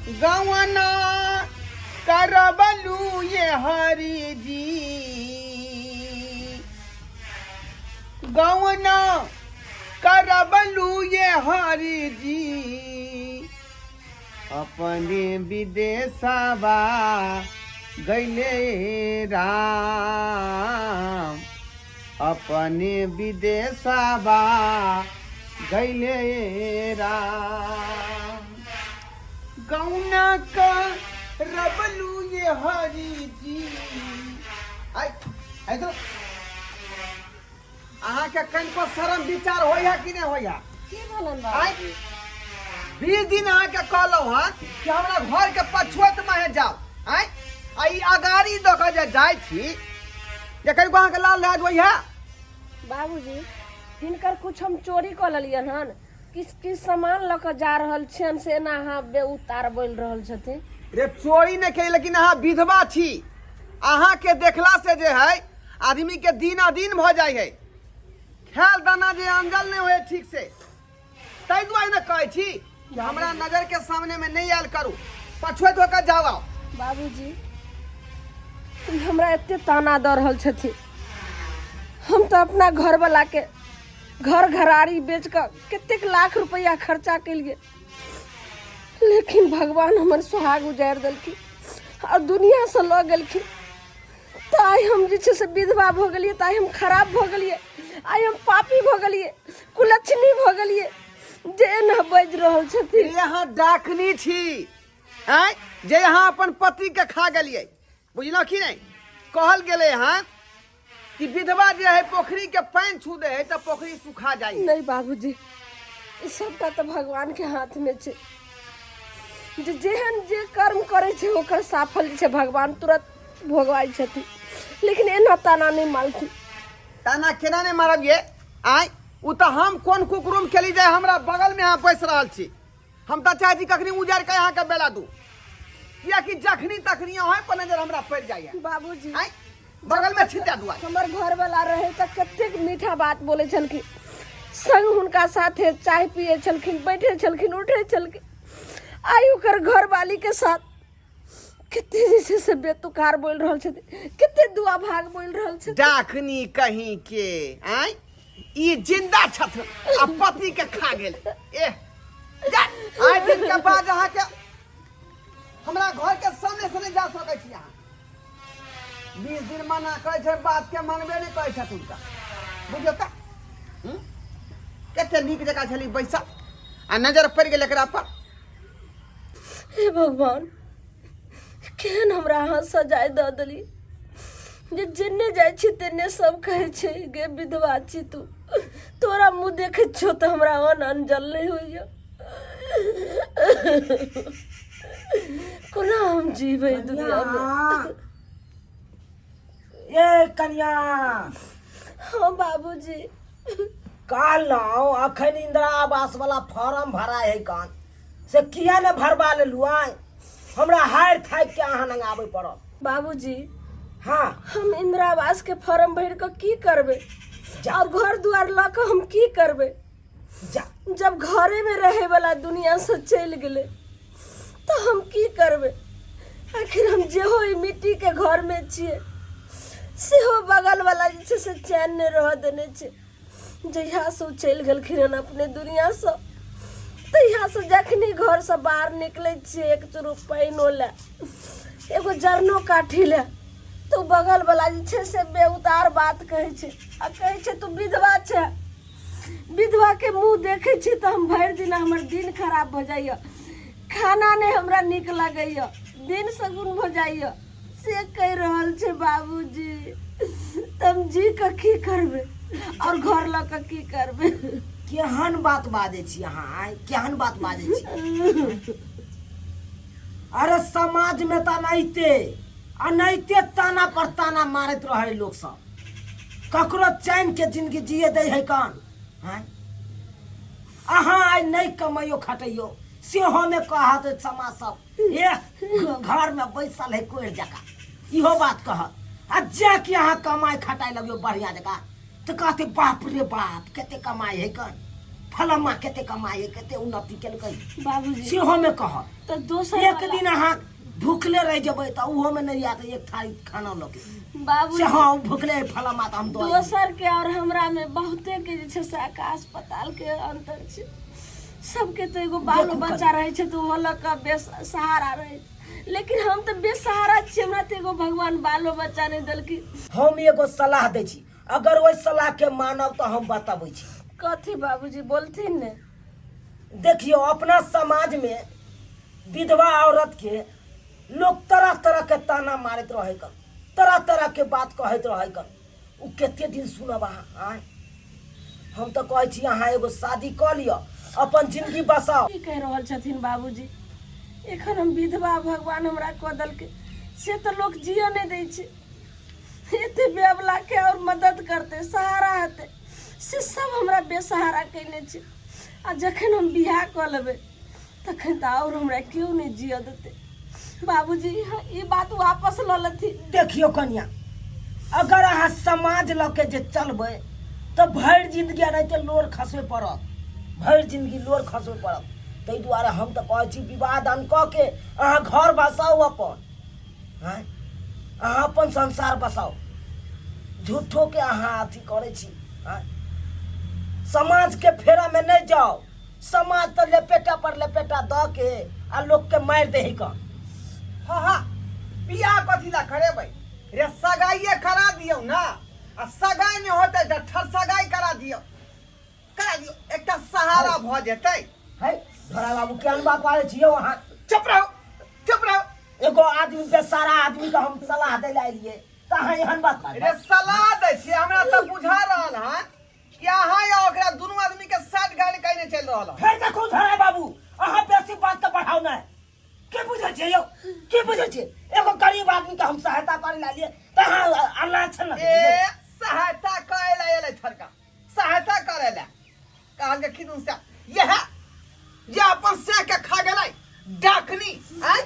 गवना करबलू ये हरि जी, गवना करबलू ये हरि जी, अपने विदेशवा गैले राम, अपने विदेशवा गैले राम। गौना का रबलू ये हरि जी। आइ आइ तो अहाँके कनिको शरम विचार होइया कि नहि होइया? की भेलन आइ बाबूजी? 20 दिन अहाँके कहलहुँ हँ कि हमरा घरके पछुअत माहे जाउ। आँय, आ ई अगाड़ी दऽ कऽ जे जाइ छी जे कनिको अहाँके लाल लाज होइया? बाबूजी, हिनकर कुछ हम चोरी कऽ लेलियन हन? किछ किछ सामान लऽ कऽ जा रहल छियनि से एना अहाँ बेउतार बोलि रहल छथिन? रे, चोरी नहि केली, लेकिन अहाँ विधवा छी। अहाँके देखला से जे है आदमी के दिन अधीन भऽ जाइ है, खायल दाना जे अंजल नहि होइ ठीक से। ताहि दुआरे ने कहै छी कि हमरा नजर के सामने में नहीं आयल करू, पछुए होकर जाओ आओ। बाबूजी, ई हमरा एते ताना दऽ रहल छथिन। हम तऽ अपना घरवला के घर घरारी बेच कऽ कतेक लाख रुपैआ खर्चा केलियै, लेकिन भगवान हमर सुहाग उजाड़ि देलखिन आओर दुनिआँसँ लऽ गेलखिन। तऽ आइ हम जे छै से विधवा भऽ गेलियै, तऽ आइ हम खराब भऽ गेलियै, आइ हम पापी भऽ गेलियै, कुलक्षणी भऽ गेलियै जे एना बाजि रहल छथिन? रे, अहाँ डाकनी छी आँय जे अहाँ अपन पति के खा गेलियै, बुझलहुँ कि नहि? कहल गेलै हँ कि विधवा जे है पोखरी के पानि छू दे है तऽ पोखरी सुखा जाइ है। नहि बाबूजी, ई सबटा तऽ भगवान के हाथ में छै। जे जेहन जे कर्म करै छै ओकर साफल जे छै भगवान तुरंत भोगवाइ छथिन, लेकिन एना ताना नहि मारथिन। ताना केना नहि मारब ये? आँय, ओ तऽ हम कोन कुकरूम केली जे हमरा बगल में अहाँ बैस रहल छी। हम तऽ चाहै छी कखनी उजाड़ि कऽ अहाँके बेला दू, कियाकि जखनी तखनी अहाँ पर नजर हमरा पड़ि जाइए। बाबूजी, आँय, बगल में छी ताहि दुआरे। हमर घरवाला रहे तऽ कतेक मीठा बात बोलै छलखिन, संग हुनका साथे चाय पिए छलखिन, बैठे छलखिन, उठे छलखिन। आइ ओकर घरवाली के साथ कते जे छै से बेतुकार बोलि रहल छथिन, कते दुआ भाग बोलि रहल छथिन। डाकनी कहीं के! आँय, ई जिंदा छथिन आ पति के खा गेल। एह जा, आइ दिन के बाद अहाँके हमरा घर के सामने से नहीं जा सकै छी अहाँ। 20 दिन मना करै छै, बात के मानबे नहि करै छथि हुनका। बुझियौ तऽ, हूँ? कते नीक जकाँ छली बैसल आ नजर पड़ि गेल एकरा पर। हे भगवान, केहन हमरा अहाँ सजाय दऽ देली जे जेने जाइ छी तेने सब कहै छै, गे विधवा छी तू, तोरा मुँह देखै छियौ तऽ हमरा अन्न अनजल नहि होइए। कोना हम जीबै दुनियामे? ए कनिया। हाँ बाबूजी। कहलहुँ अखन इंदिरा आवास वाला फॉर्म भरा है कान से किया ने भरवा लेलू? आय हमरा हारि थाकि के अहाँ लग आबै पड़ल। बाबूजी। हाँ। हम इंदिरा आवास के फॉर्म भरि कऽ की करबै और घर दुआर लऽ कऽ हम की करबै? जा। जब घरे में रहे वाला दुनिया से चलि गेलै तऽ हम की करबै? आखिर हम जेहो ई मिट्टी के घर में छियै सेहो बगल वाला जे छै से चैन नहि रहऽ देने छै। जहियासँ ओ चलि गेलखिन हन अपने दुनियासँ, तहियासँ जखनी घरसँ बाहर निकलै छियै एक चुरू पानिओ लए, एगो जरनो काठी लए, तऽ ओ बगलवला जे छै से बेउतार बात कहै छै आ कहै छै, तू विधवा छै। विधवाके मुँह देखै छी तऽ हम भरि दिन हमर दिन खराब भऽ जाइए, खाना नहि हमरा नीक लगैए, दिन सगुन भऽ जाइए, से कहि रहल छै बाबूजी। तऽ हम जी कऽ की करबै आओर घर लऽ कऽ की करबै? केहन बात बाजै छी अहाँ आँय? केहन बात बाजै छी? अरे, समाज में तऽ अनाहिते अनाहिते ताना पर ताना मारैत रहे लोक सब। ककरो चैन के जिंदगी जिए दै है कान? आँय, अहाँ आइ नहि कमैयो खटैयो सेहो मे कहत समाज सब, ए घर में बैसल है कोरि जकाँ, इहो बात कहत। आ जे कि अहाँ कमाइ खटाइ लगियो बढ़िया जकाँ तऽ कहते, बाप रे बाप, कते कमाइ है कन। फलामा कते कमाए कते उन्नति केलकै। बाबूजी सेहो में कहत। तऽ दोसर एक वाला- दिन अहाँ भूखले रहि जेबै तऽ ओहो में नहि आयत एक थारी खाना लऽ के बाबूजी से हाँ ओ भूखले है फलामा तऽ हम दऽ दोसर के और हमरा में बहुते के जे छै से आकाश पताल के अंतर छै। सबके तऽ एगो बालो देखू बच्चा रहै छै तऽ ओहो लऽ कऽ बेसहारा रहै छै, लेकिन हम तऽ बेसहारा छियै। हमरा तऽ एगो भगवान बालो बच्चा नहि देलखिन। हम एगो सलाह दै छी, अगर ओहि सलाह के मानब तऽ हम बतबै छी। कथी बाबूजी, बोलथिन ने। देखियौ, अपना समाज में विधवा औरत के लोग तरह तरह के ताना मारैत रहे कन, तरह तरह के बात कहैत रहे कन। उ कते दिन सुनब अहाँ? आँय, हम तऽ कहै छी अहाँ एगो शादी कऽ लिअ, अपन जिंदगी बसाउ। की कहि रहल छथिन बाबूजी? एखन हम विधवा भगवान हमरा कऽ देलकै से तऽ लोक जियऽ नहि दै छै। एते बेवला के और मदद करतै, सहारा हेतै, से सब हमरा बेसहारा कयने छै। आ जखन हम बियाह कऽ लेबै तखन तऽ आओर हमरा केओ नहि जियऽ देतै। बाबूजी, ई बात वापस लऽ लेथिन। देखियौ कनिया, अगर अहाँ समाज लऽ के जे चलबै तऽ भरि जिंदगी एनाहिते लोर खसबे पड़त, भरि जिंदगी लोर खसबे पड़त। ताहि दुआरे हम तऽ कहै छी विवाह दान कऽ के अहाँ घर बसाउ अपन, आँय, अहाँ अपन संसार बसाउ। झूठो के अहाँ अथी करै छी, आँय, समाज के फेरा में नहीं जाओ। समाज तऽ लपेटा पर लपेटा दऽ के आ लोक के मारि दे कऽ। हाँ हाँ, बियाह कथी ला करेबै रे? सगाइए करा दियौ ना। आ सगाई नहि होतै तऽ ठर सगाई करा दियौ, करा दियौ, एकटा सहारा भऽ जेतै। है धरा बाबू, केहन बात बाजै छियौ अहाँ? चुप रहू, चुप रहू। एगो आदमी बेसारा आदमी के हम सलाह दै लए एलियै तऽ अहाँ एहन बात बाजबै? रे सलाह दै छियै, हमरा तऽ बुझा रहल हन कि अहाँ या ओकरा दुनू आदमी के साथ गाड़ी कहीं चलि रहल हन। फेर देखू धरा बाबू, अहाँ बेसी बात के बढ़ाउ नहि। की बुझै छियै यौ, की बुझै छियै? एगो गरीब आदमी के हम सहायता करे ला एलियै तऽ अहाँ अल्लाह छल ने। ए सहायता करे ला एलै छड़का, सहायता करे ला कहल के खिदुन से यह जे अपन से के खा गेलै डाकनी। आँय,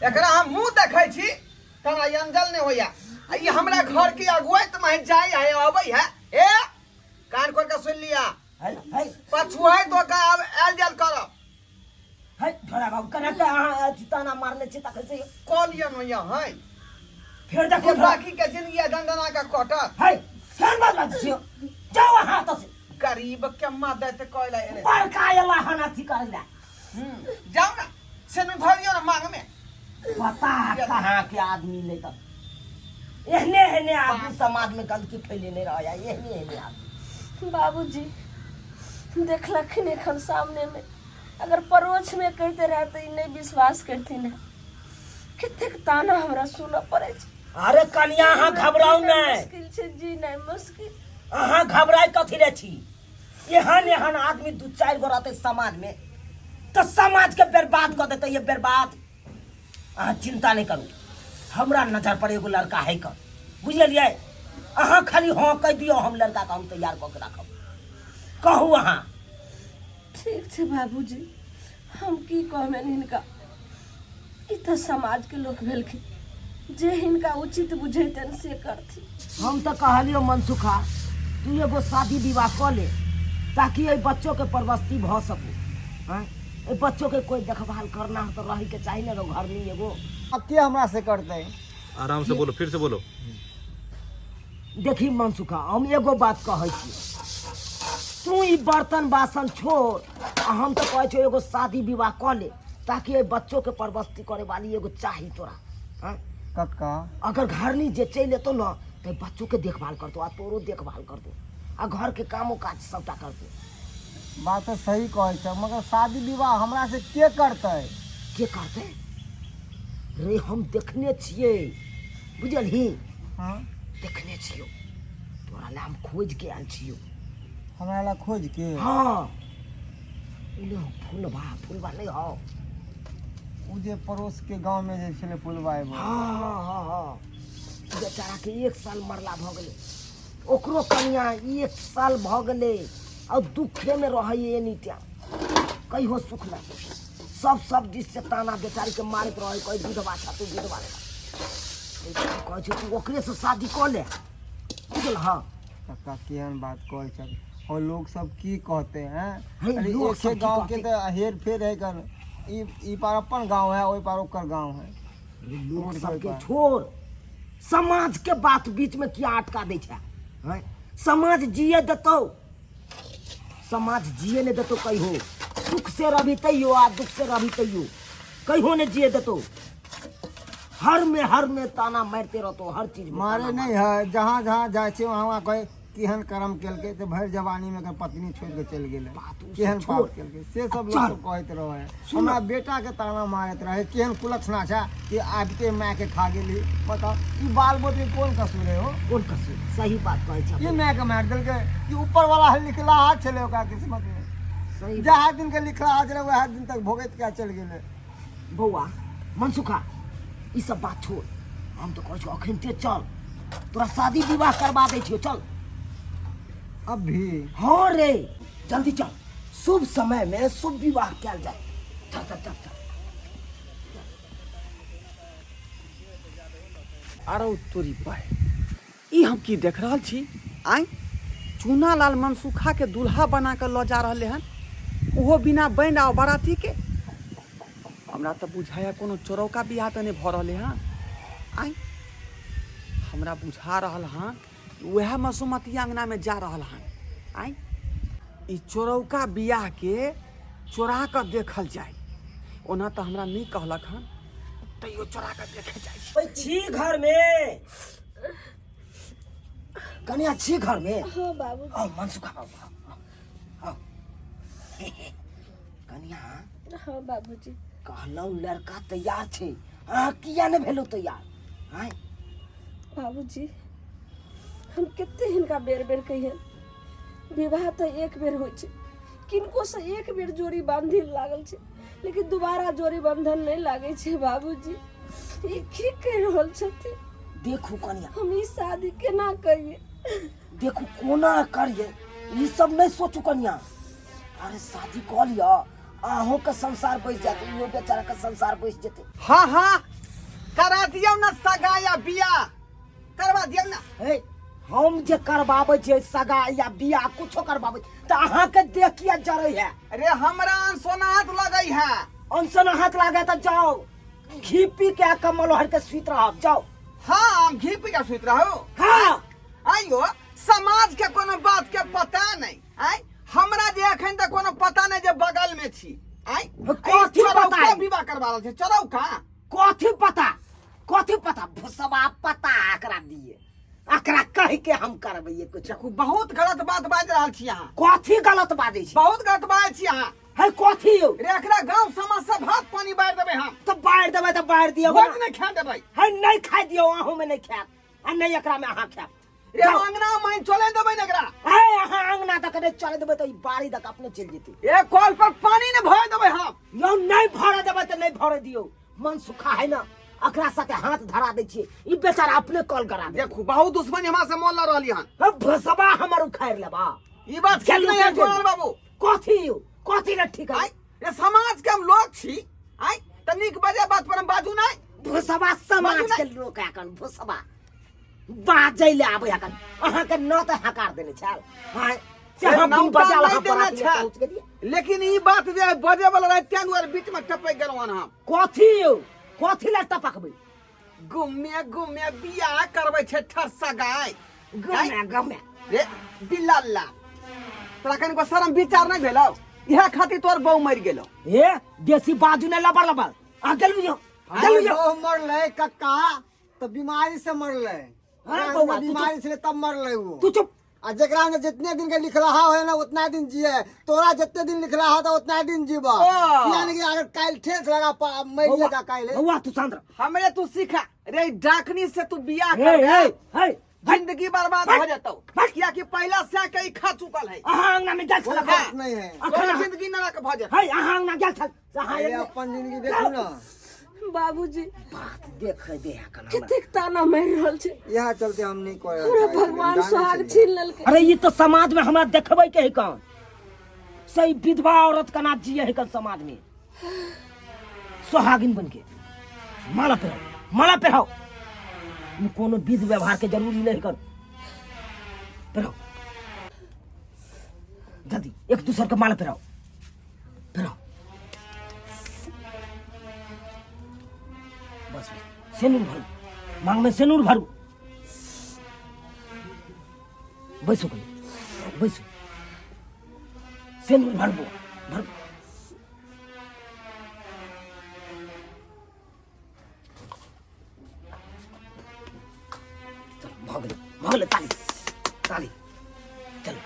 एकरा हम मुंह देखै छी तऽ हमरा अंजल नहि होइया। आ ई हमरा घर के अगुआइत में जाय है अबै है। ए कान खोल के सुन लिया, है है पछुआइ तो का आब आयल जायल करब। है धरा बाबू, कना के अहाँ अथी ताना मारने छी तखन से कऽ लिअ न यहाँ है। फेर देखू जे बाकी के जिंदगी दंदना के कटत। है केहन बात बाजै छियौ? जाउ अहाँ एतऽ से। गरीब के मदद करै ला एलै। बड़का एला हन अथी करै ला। जाउ ना से न धरियौ ना मांग में। पता कहाँ के आदमी नहीं तऽ एहने एहने आदमी समाज में गंदगी फैलेने रह जाए, एहने एहने आदमी। बाबूजी देखलखिन एखन सामने में, अगर परोक्ष में कहते रहे तऽ ई नहि विश्वास करथिन। कतेक ताना हमरा सुनऽ पड़ै छै। अरे कनिया, अहाँ घबराउ नहि। मुश्किल छै जी, नहि मुश्किल। अहाँ घबराइ कथी ले छी? एहन एहन आदमी दू चारि गो रहतै समाज में तऽ समाज के बर्बाद कऽ देतै, ये बर्बाद। अहाँ चिंता नहीं करू, हमरा नजर पर एगो लड़का है कऽ, बुझलियै? अहाँ खाली हाँ कहि दियौ, हम लड़का के हम तैयार कऽ के राखब। कहू अहाँ। ठीक छै बाबूजी, हम की कहबनि हिनका? ई तऽ समाजके लोक भेलखिन, जे हिनका उचित बुझेतनि से करथिन। हम तऽ कहलियौ मनसुखा, तू एगो शादी विवाह कऽ ले ताकि एहि बच्चोके परवस्ती भऽ सकू। आँय, एहि बच्चोके कोइ देखभाल करना है तऽ रहैके चाही ने घर में एगो। अब के हमरा से करतै? आराम से बोलो, फिर से बोलो। देखी मनसुखा, हम एगो बात कहै छी, तू ई बर्तन बासन छोड़ आ हम तऽ कहै छियौ एगो शादी विवाह कऽ ले ताकि एहि बच्चोके परवस्ती करे वाली एगो चाही तोरा। आँय कक्का, अगर घरनी जे चलि एतौ ने तऽ बच्चोके देखभाल करतौ आ तोरो देखभाल करतौ आ घरके कामो काज सबटा करतौ। बात तऽ सही कहै छ, मगर शादी विवाह हमरा से के करतै? के करतै रे? हम देखने छियै, बुझलही? हाँ देखने छियौ, तोरा लए हम खोजि के आयल छियौ। हमरा ला खोज के? हाँ, उ नहि हौ फुलबा, फुलबा नहि हौ उ जे पड़ोस के गांव में जे छलै फुलबा एगो? हाँ हाँ हाँ हाँ, बेचारा के 1 साल मरला भऽ गेलै, ओकरो कनिया 1 साल भऽ गेलै आ दुखे में रहैए एनी टाइम, कहियो सुख नहि। सब सब दिस से ताना बेचारी के मारैत रहै, कहै विधवा छा तू, विधवा छा। कहै छै तू ओकरे से शादी कऽ ले, बुझल? हाँ कक्का, केहन बात कहै छ? और लोग सब की कहते हैं? हे, अरे लोग एक सब की गांव के कहते? तो हेर फेर है कर ई ई पार अपन गांव है, ओई पार ओकर गांव है। लोग रोड सबके पर। छोड़, समाज के बात बीच में किया अटका दै छै? हैं? समाज जिए देतौ? समाज जिए नहीं देतौ। कहियो सुख से रही तैयो आ दुख से रही तैयो, कहियो नहीं जिए देतौ। हर में ताना मारते रहतो, हर चीज में मारे ताना। नहीं है, जहाँ जहाँ जाइ छै वहाँ वहाँ कहे केहन कर्म केलकै तऽ भरि जवानी में एकर पत्नी छोड़ि के चलि गेलै, बात ओ सब केहन छोड़। पाप केलकै, से सब लोग चल। सब कहैत रहै है। सुन। हमरा बेटा के ताना मारैत रहै, केहन कुलक्षणा छै कि आबिते माय के खा गेली। बताउ, ई बाल बोतरी कोन कसूर है हो? कोन कसूर? सही बात कहै छै। ई माय के मारि देलकै कि ऊपर वाला लिखला हाथ छलै ओकरा किस्मत में। सही। जहाँ दिन के लिखला हाथ छलै वएह दिन तक भोगैत के चलि गेलै। बौआ मनसुखा, ई सब बात छोड़, हम तऽ कहै छियौ अखन चल, तोरा शादी विवाह करबा दै छियौ, चल। अभी? हाँ रे, जल्दी चल, शुभ समय में शुभ विवाह कयल जाय। चल चल चल चल। अरे तोरी बाय, ई हम की देख रहल छी? आँय, चूनालाल मनसुखा के दूल्हा बना कऽ लऽ जा रहले हन, ओहो बिना बैंड आ बाराती के। हमरा तऽ बुझाइए कोनो चोरौका बियाह तऽ नहि भऽ रहलै हँ। आँय, हमरा बुझा रहल हँ उएह मसोमतिया अङ्गनामे जा रहल हन। आँय, ई चोरौका बियाहके चोरा कऽ देखल जाय। ओना तऽ हमरा नहि कहलक हन, तैयो चोरा कऽ देखे जाइ छी। ओइ छी घर में कनिया? छी घर में? हाँ बाबू। आओ मनसुखा बाबू, आओ, आओ, आओ। कनिया। हाँ बाबूजी। कहलहुँ लड़का तैयार छै, अहाँ किया नहि भेलहुँ तैयार? आँय? बाबूजी, हम कते हिनका बेर बेर कहियन, विवाह तऽ एक बेर होइ छै। किनको से एक बेर जोड़ी बांधि लागल छै, लेकिन दोबारा जोड़ी बंधन नहि लागै छै। बाबूजी, ई की कहि रहल छथिन? देखू कनिया। हम ई शादी केना करियै? देखू कोना करियै, ई सब नहि सोचू कनिया। अरे शादी कऽ लिअ, अहूँके संसार बसि जायत, इहो बेचाराके संसार बसि जेतै। हाँ हाँ, करा दियौ ना सगाई आ बियाह करवा दियौ ना। हे, हम जे करबाबै छियै सगा या बियाह कुछो करबाबै छियै, तऽ अहाँके देह किया जरै है? अरे हमरा अनसोनात लगै है। अनसन हाथ लागे तऽ जाओ घी पी के आ कमल ओढ़ के सुति रहब, जाओ। हाँ, हम घी पी के सुति रहू? हाँ। आइयो समाज के कोनो बात के पता नहीं। आय हमरा जे अखन तक कोनो पता नहीं जे बगल में छी। आय कथी चोरौका पता है? विवाह करवा रहल छै चोरौका। कथी पता? कथी पता? भुसवा पता एकरा दिए, एकरा कह के हम करबै कुछ। देखू, बहुत गलत बात बाजि रहल छी अहाँ। कथी गलत बाजै छी? बहुत गलत बाजै छी अहाँ। है कथी यौ? रे एकरा गांव समाज से भात पानी बारि देबै हम। तऽ बारि देबै तऽ बारि दियौ। भोज नहि खा देबै। है नहि खाइ दियौ, अहूँ में नहि खायब आ नहि एकरा में अहाँ खायब। रे जाउ। अंगना माइन चले देबै ने एकरा। है अहाँ अंगना तक नहि चले देबै तऽ ई बाड़ी तक अपने चलि जेतै। ए कल पर पानी नहि भर देबै हम। यौ नहि भरऽ देबै तऽ नहि भरऽ दियौ। मन सुखा है ना, एकरा साथे हाथ धरा दै छियै, ई बेचारा अपने कल गरा दे। देखू, बहुत दुश्मनी हमरा से मोल लऽ रहली हन। हम भसबा हमर उखाड़ि लेबा। ई बात ठीक चलू, नहीं है। चलू। चोरल बाबू। कथी यौ, कथी ने ठीक है? आय रे समाज के हम लोग छी, आय त नीक बजे बात पर हम बाजू नहीं। भुसबा समाज बाजू के लोक एखन भुसबा बाजै ले आबै एखन। अहाँके न तऽ हकार देने छल? हाँ से हम नौता बिन बजाल नहि अहाँ देने बराती में छल। पहुँच गेलियै। लेकिन ई बात जे बजे वाला रहे तें दुआरे बीच में टपक गेलहुँ हन हम। कथी यौ, कथी ले टपकबै? गुमे गुमे बियाह करबै छै ठरसा गाय। गमे गमे। रे बिल्ला, तोरा कनिको शरम विचार नहीं भेलौ? इएह खातिर तोर बहू मरि गेलौ। ए बेसी बाजू ने लबर लबर आ गेलु यौ, गेलु यौ। बहू मरलै कक्का तऽ बीमारी से मरलै। अरे बौआ, तू बीमारी छलै तब मरलै वो। तू चुप। आ जेकरा ने जितने दिन के लिखलहा है ना उतना दिन जिए, तोरा जितने दिन लिखलहा था उतना दिन जीबा। ओ। यानी कि अगर काल्हि ठेस लगा मरिए जा काल्हि। बौआ तू शांत रह। हमरे तू सिखा रे, डाकनी से तू बियाह हे कर हे हे, जिंदगी बर्बाद हो जतौ, कियाकि पहला से के ई खा चुकल है। अहाँ अंगना में गेल छल? कोई बात नहीं है। अखन तोरा अहाँ- जिंदगी नरक भ जेतौ। हे अहाँ अंगना गेल छल से अहाँ अरे एने- अपन जिंदगी देखू ना। बाबूजी। बात देख दे एखन हमरा। कतेक ताना मारि रहल छै। इएह चलते हम नहीं करे हमरा चाहै छियै। भगवान जानै सोहाग छलियै। छीन लेलकै। अरे ई तो समाज में हमरा देखबै के है कौन सही विधवा औरत केना जिए है कल समाज में सोहागिन बन के। माला पहिराओ, माला पहिराओ। ई कोनो विध व्यवहार के जरूरी नहीं कर, पहिराओ। जल्दी एक दूसर के माला पहिराउ, पहिराउ। बस बस, सेनुर भरू, मांग में सेनुर भरू। बैसू कनी, बैसू, सेनुर भरबो, भरू। चल भऽ गेलै, भऽ गेलै, ताली ताली। चलू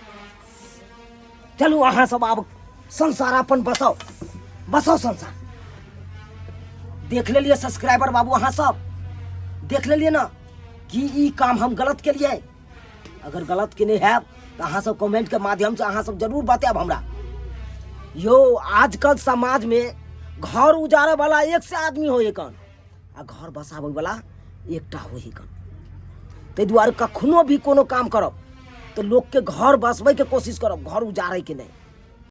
चलू, अहाँ सब आब संसार अपन बसाउ, बसाउ संसार। देख लेलिए सब्सक्राइबर बाबू, अहाँ सब देख लेलिए ना कि ई काम हम गलत केलिए। अगर गलत केने हैब तऽ अहाँ सब कमेंट के माध्यम से अहाँ सब जरूर बतायब हमरा। यो आजकल समाज में घर उजाड़े वाला एक से आदमी होए कन, आ घर बसाबै वाला एकटा होए कन। ताहि दुआरे कखनो भी कोनो काम करब तऽ लोकके घर बसबैके कोशिश करब, घर उजाड़ैके नहि।